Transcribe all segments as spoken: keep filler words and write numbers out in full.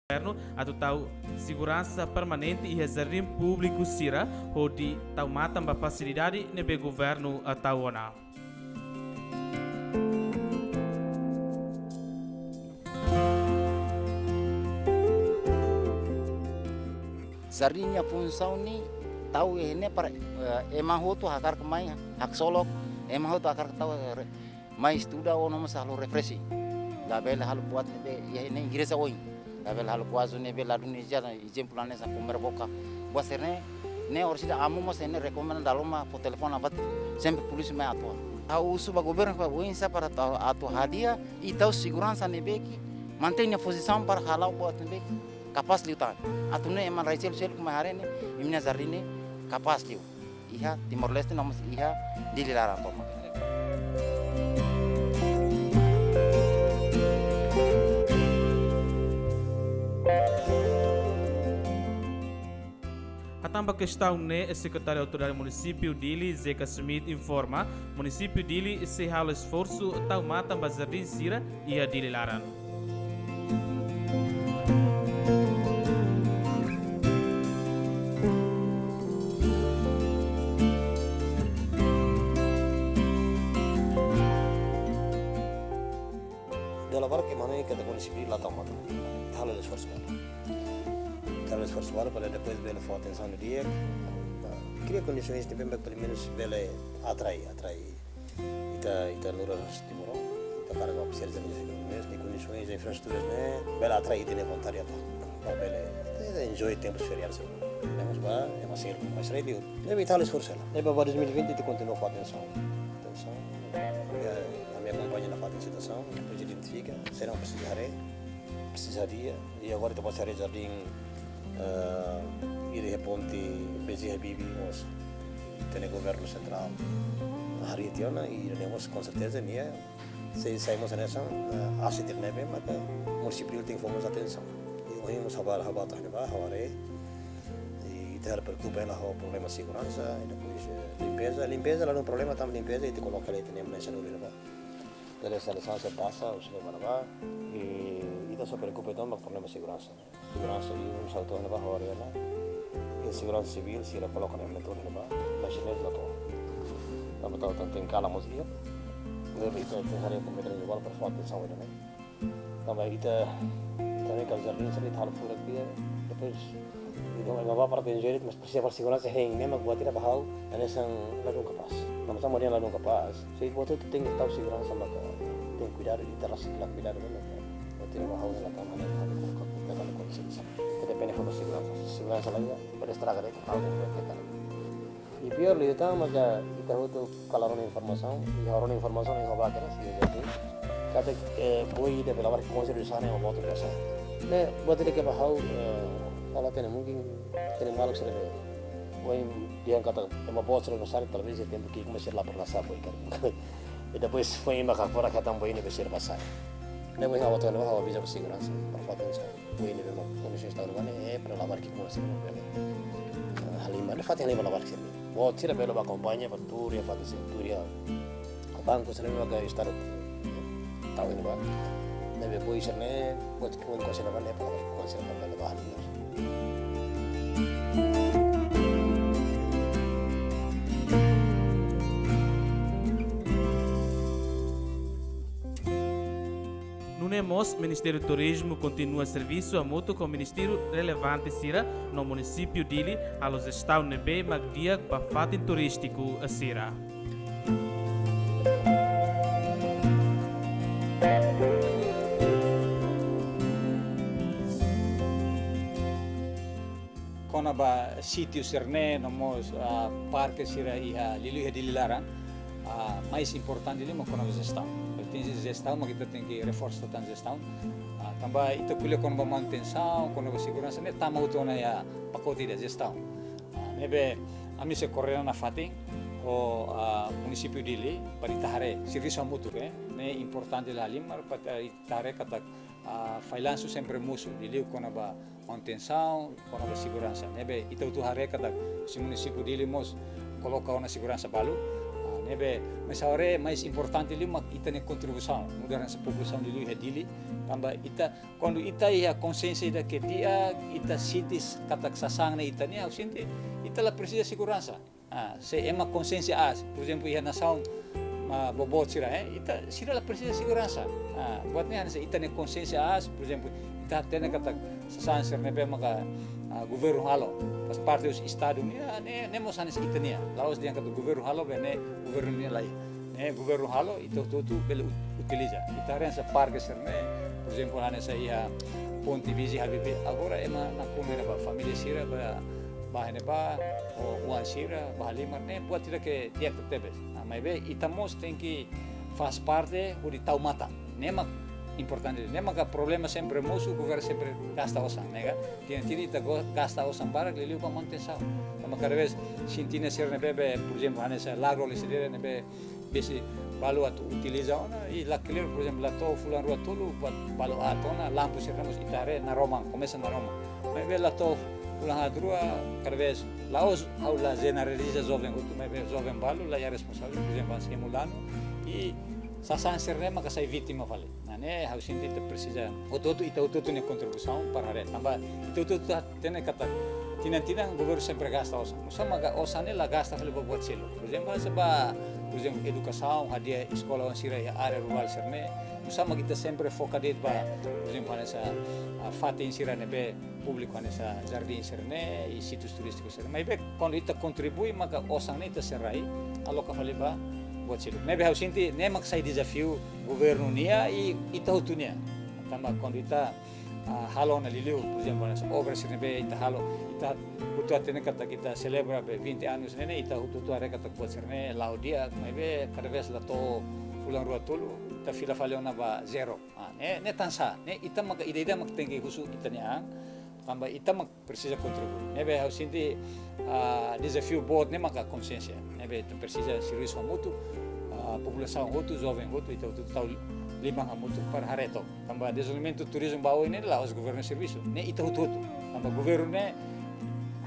governu atu tau seguransa permanente iha jardín públiku sira hodi tau matan ba fasilidade ne'ebé governu tau ona. Jardín nia funsaun ne'e tau iha ne'e para, eh, ema hotu hakarak mai haksolok, ema hotu hakarak tau re-, mai estuda ou no mós halo refreshing. Labele halo buat ne'ebé iha ne'e igreja oin. Labele halo buat ne'ebé ladún iha, ezemplu hanesan kumer boka. Buat sira-ne'e, ne'e orsida amu mós ne'e rekomenda dala ruma fó telefone abate, sempre polísia mai atua. Ha'u husu ba governu para oinsá para atu, atu hadi'a i tau seguransa ne'ebé ke mantein nia pozisaun para hala'o buat ne'ebé ke kapás liután. Atu nune'e ema rai seluk-seluk mai haree ne'e, imi-nia jardín ne'e kapás liu. Iha Timor-Leste no mós iha Dili laran tomak. Hatán ba kestaun ne'e, Sekretáriu Autoridade Munisípiu Dili, Zeca Schmidt, informa, Munisípiu Dili sei halo esforsu tau matan ba jardín sira iha Dili laran. Dala barak ema hanoin katak munisípiu la tau matan. Ita halo esforsu balu. Ita halo esforsu balu para depois bele fó atensaun didi'ak. Kria kondisoens ne'ebé mak pelumenus bele atrai, atrai ita, ita nuras timoroan, ita karga ba sira-nia kondisoens, infraestrutura ne'e bele atrai ita-nia voluntariadu. Ba bele, ita enjoy tempu feriadu sira. Temos ba, ema seluk mai sira liu. Ne'ebé ita halo esforsu hela. Ne'ebé ba dois mil e vinte ita kontinua fó atensaun. Atensaun. Ami, ami akompaña nafatin situasaun, depois identifika, sira presiza haree, presiza hadi'a, i agora ita bá haree jardín, eh, iha ponte B J Habibie mós, ita-nia governu sentrál harii tiha ona, i ne'e mós konserteza nia sei sai mós hanesan, eh, asetu ne'ebé maka munisípiu tenke fó mós atensaun. I ohin mós ha'u bá, ha'u bá to'o ne'ebá, ha'u haree, i ita preokupa hela ho problema seguransa, i depois, eh, limpeza. Limpeza la dún problema, tanba limpeza ita koloka hela ita-nia manesia no ne'ebá. Dari selesaun sei pasa, ou sei bá ne'ebá, i ita só preokupa entaun ba problema seguransa. Seguransa, i um salto ne'ebá hora ne'e, i seguransa sivíl sira koloka ne'e mentor ne'ebá, mas ne'e la to'o. Tanba tau tan tem kala mós iha. Ne'ebé ita tenke haree komunidade globál para fó atensaun ne'e. Tanba ita, ita ne'e kala jardín sira ita halo furak tiha, depois ita mai ba para enjoy, mas presiza ba seguransa hein, ne'e mak buat ida ba ha'u, hanesan la dún kapás. Tanba sama dia la dún kapás. Se buat hotu tenke tau seguransa maka, tenke kuidadu, ita rasik la kuidadu, ne'e maka buat ida ba ha'u ne'e la tau, ne'e la tau, ita la tau konsiénsia. Ita depende ba seguransa. Seguransa la iha, bele estraga de'it, tau de'it, ita la. I piór liután maka ita hotu kala rona informasaun, i ha'u rona informasaun, i ha'u bá kedas, i jadi. Katak, eh, boi ida bele labarik konser di sana, ema boot di sana. Ne'e, buat ida ke ba ha'u, eh, ha'u la hatene, mungkin hatene maluk sira be. Boi dehan katak ema boot sira no sari, talvés iha tempu ki'ik mós sira la pernah sa'e boi kan. I depois foin mak hakfodak hatán boi ne'ebé sira bá sa'e. Ne'e boi ha'u hatene, ha'u bisa ba seguransa, para fó atensaun. Boi ne'ebé mak kondisoens tau ne'ebá ne'e, eh, para labarik ki'ik mós sira bele. Eh, halimar, ne'e fatin halimar labarik sira. Boot sira bele bá akompaña, ba tuur iha fatin sira, tuur iha banku sira ne'ebé mak estadu tau ne'ebá. Ne'ebé boi sira-ne'e, buat ki'ik mós sira bá ne'e, para boi sira bele bá halimar. Nune'e mós, Ministériu Turizmu kontinua servisu hamutuk ho ministériu relevante sira no munisípiu Dili halo jestaun ne'ebé mak di'ak ba fatin turístiku sira. Kona-ba sítiu sira-ne'e, no mós, ah, parke sira iha liuliu iha Dili laran, ah, mais importante liu mak kona-ba jestaun. Pertense jestaun, mak ita tenke reforsa tan jestaun. Ah, tanba ita ko'alia kona-ba manutensaun, kona-ba seguransa, ne'e tama hotu ona iha pakote ida jestaun. Ah, ne'ebé ami sei koordena nafatin ho, ah, munisípiu Dili, para ita haree servisu hamutuk, eh. Ne'e importante liu halimar, para ita haree katak, ah, fallansu sempre mosu, liuliu kona-ba manutensaun, kona-ba seguransa. Ne'ebé ita hotu haree katak husi munisípiu Dili mós koloka ona seguransa balu. Ah, Ne'ebé, mais agora mais importante liu mak ita-nia kontribuisaun, nu'udar hanesan populasaun liuliu iha Dili, tanba ita, kuandu ita iha konsiénsia ida ke di'ak, ita sente katak sasán ne'e ita-nian, ha'u sente, ita la presiza seguransa. Ah, se ema konsiénsia aas, por ezemplu, iha nasaun, ah, boboot sira, eh, ita, sira la presiza seguransa. Ah, buat ne'e hanesan ita-nia konsiénsia aas, por ezemplu, ita hatene katak sasán sira ne'ebé maka, ah, governu halo, faz parte husi Estadu nian, ne'e, ne'e mós hanesan ita-nian. La'ós dehan katak governu halo, be ne'e governu nian lae. Ne'e governu halo, ita hotu-hotu bele ut-, utiliza. Ita haree hanesan parke sira-ne'e, por ezemplu, hanesan iha Ponte Viji Habibie, agora ema nakonu iha ne'ebá, família sira bá, bá iha ne'ebá, ho oan sira, bá halimar, ne'e buat ida ke di'ak tebes. Ah, maibé ita mós tenke faz parte hodi tau matan. Ne'e mak importante, ne'e maka problema sempre mosu, governu sempre gasta osan, ne'e ka? Tinan-tinan ita go-, gasta osan barak, liuliu ba manutensaun. Tanba kada vez sintina sira ne'ebé, be, por ezemplu, hanesan Lago Lecidere ne'ebé besik balu atu utiliza ona, i la kleur, por ezemplu, la to'o fulan rua tolu, ba-, balu aat ona, lampu sira mós ita haree naroman, komesa naroman. Maibé la to'o fulan haat rua, kada vez la'ós ha'u la jeneraliza joven hotu, maibé joven balu la iha responsavel, por ezemplu, hanesan Mulano, i sasán sira-ne'e maka sai vítima fali. Nah, ne'e ha'u sente ita presiza, hotu-hotu, ita hotu-hotu nia kontribuisaun para haree. Tanba ita hotu-hotu hatene katak tinan-tinan governu sempre gasta osan. Nusá maka osan ne'e la gasta fali ba buat seluk. Por ezemplu, se ba, por ezemplu, edukasaun, hadi'a eskola oan sira iha área rurál sira-ne'e. Nusá maka ita sempre foka de'it ba, por ezemplu, hanesan, ah, fatin sira ne'ebé públiku hanesan jardín sira-ne'e, i sítius turístiku sira-ne'e. Maibé, kuandu ita kontribui, maka osan ne'e ita sei rai, aloka fali ba buat seluk. Ne'ebé ha'u sente, ne'e mak sai dezafiu governu nian, i ita hotu nian. Tanba kuandu ita, ah, halo ona liuliu, por ezemplu, hanesan obra sira ne'ebé ita halo, ita hotu hatene katak ita selebra be vinte anos ne'e, ne'e ita hotu-hotu haree katak buat sira-ne'e la'o di'ak, maibé kada vez la to'o fulan rua tolu, ita fila fali ona ba zero. Ah, ne'e, ne'e tansá, ne'e ita mak, ida-idak mak tenke husu ita-nia an, tanba ita mak presiza kontribui. Ne'ebé ha'u sente, ah, dezafiu boot ne'e maka konsiénsia. Ne'ebé ita presiza servisu hamutuk, ah, populasaun hotu, joven hotu, ita hotu tau liman hamutuk para haree took. Tanba dezenvolvimentu turizmu ba oin ne'e la'ós governu servisu, ne'e ita hotu-hotu. Tanba governu ne'e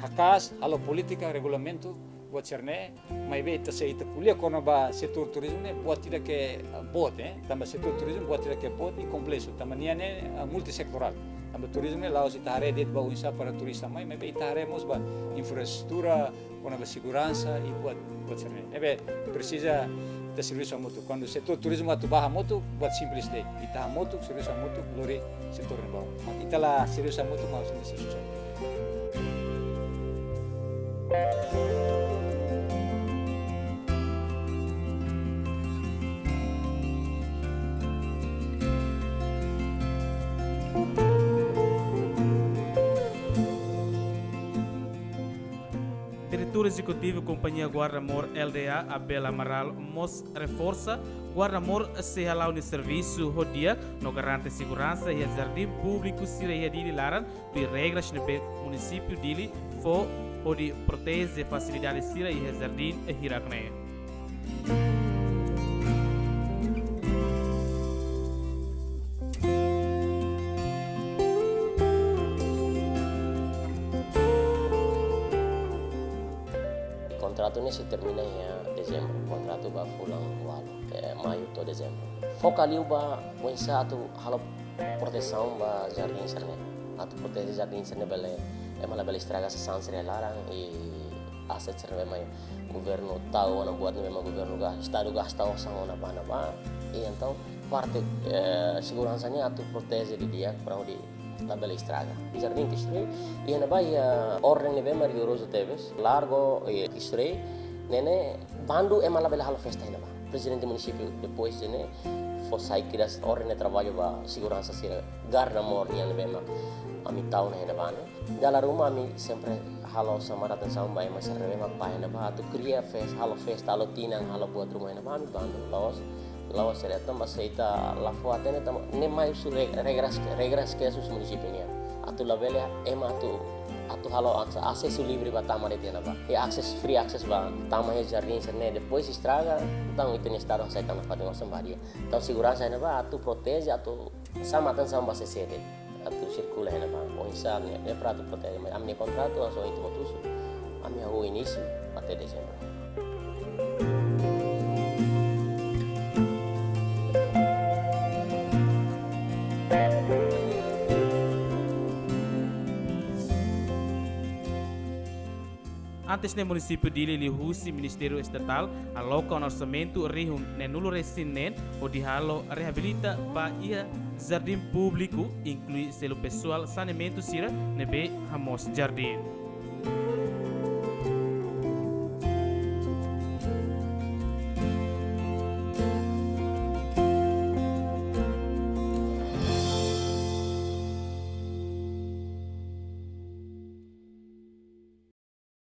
haka'as, halo polítika, regulamentu, buat sira-ne'e, maibé ita, se ita ko'alia kona-ba setór turizmu ne'e buat ida ke, ah, boot, eh. Tanba setór turizmu buat ida ke boot i kompleksu. Tanba nia ne'e, ah, multisetorál. Tanba turizmu ne'e la'ós ita haree de'it ba oinsá para turista mai, maibé ita haree mós ba infraestrutura, kona-ba seguransa i buat, buat sira-ne'e. Ne'ebé presiza ita servisu hamutuk. Kuandu setór turizmu atu bá hamutuk, buat simples de'it. Ita hamutuk, servisu hamutuk, lori setór ne'ebá. Ita la servisu hamutuk, maibé servisu hamutuk. Diretór Ezekutivu Kompañia Guarda Mor L D A, Abel Amaral, mós reforsa, Guarda Mor sei hala'o nia servisu ho di'ak, no garante seguransa iha jardín públiku sira iha Dili laran, tuir regras ne'ebé munisípiu Dili fó hodi proteje fasilidade sira iha jardín hirak-ne'e. Kontratu ne'e sei termina iha Dezembru, kontratu ba fulan ualu, eh, Maiu to'o Dezembru. Foka liu ba oinsá atu halo protesaun ba jardín sira-ne'e. Atu proteje jardín sira-ne'e bele, ema labele estraga sasán sira laran i aset sira-ne'e mai governu tau ona buat ne'e mak governu ga-, Estadu gasta osan ona ba ne'ebá. I entaun parte, eh, seguransa ne'e atu proteje didi'ak para hodi labele estraga. Jardín Kisrei, iha ne'ebá iha orden ne'ebé mak rigorozu tebes, largu, eh, Kisrei, ne'e ne'e bandu ema labele halo festa iha ne'ebá. Prezidente munisípiu depois de ne'e fó sai kedas orden de traballu ba seguransa sira Guarda Mor nian ne'ebé mak ami tau ona iha ne'ebá ne'e. Dala ruma ami sempre halo xamar atensaun ba ema sira ne'ebé mak bá iha ne'ebá atu kria festa, halo festa, halo tinan, halo buat ruma iha ne'ebá, ami bandu. La'ós, la'ós sira tanba se ita la fó hatene tanba ne'e mai husi re-, regras, regras ke husi munisípiu nian. Atu labele ema atu, atu halo akse-, asesu livre ba tama de'it iha ne'ebá. I access, free access ba tama iha jardín sira-ne'e, depois estraga, entaun ita-nia Estadu hasai tan nafatin osan ba di'ak. Entaun seguransa iha ne'ebá atu proteje, atu xama atensaun ba sesede, atu sirkula iha ne'ebá. Oinsá ne'e, ne'e para atu proteje, maibé ami-nia kontratu hanesan ohin ita ko'alia, ami hahú inísiu até Dezembru. Antes ne'e, munisípiu Dili liuhusi Ministériu Estatál aloka ona orsamentu rihun neenulu resin neen hodi halo reabilita ba iha jardín públiku, inklui selu pesoál saneamentu sira ne'ebé hamoos jardín.